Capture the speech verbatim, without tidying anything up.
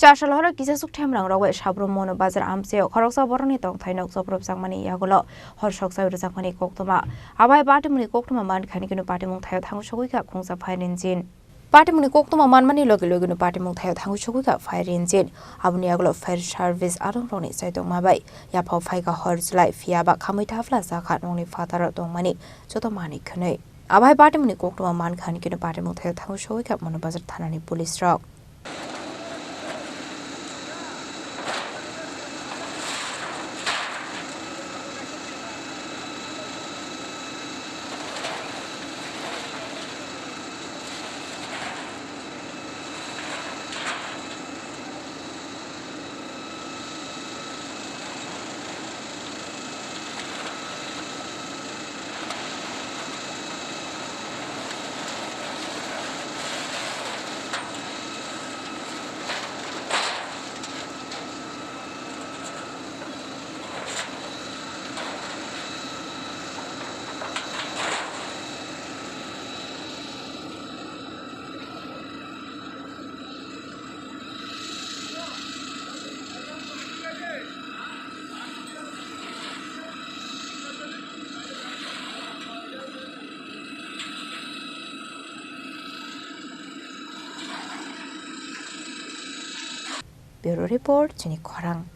Tasal horo kisa suktham rang rogwi Sabrum Mono Bazar amchio khoroksa borokni tongthai nok chopropjakmani yagulo hor soksa rwjakmani koktwma. Abai patimungni koktwma mankha hwnwi kheno patimung thaio thangwi sogwi kha khungsa phai Rinjin. Patimungni koktwma manmani logi logino patimung thaio thangwi sogwi kha phai Rinjin. Aboni yagulo fire service adongrokni chaitokma bai yaphao phaikha hor chwlai, phiyaba khamwi thapla jakha nokni phataro tongmani joto manwi khwnwi. Abai patimungni koktwma mankha hwnwi kheno patimung thaio thangwi sogwi kha Mono Bazar thanani police rok. Bureau Report, Chini Khorang.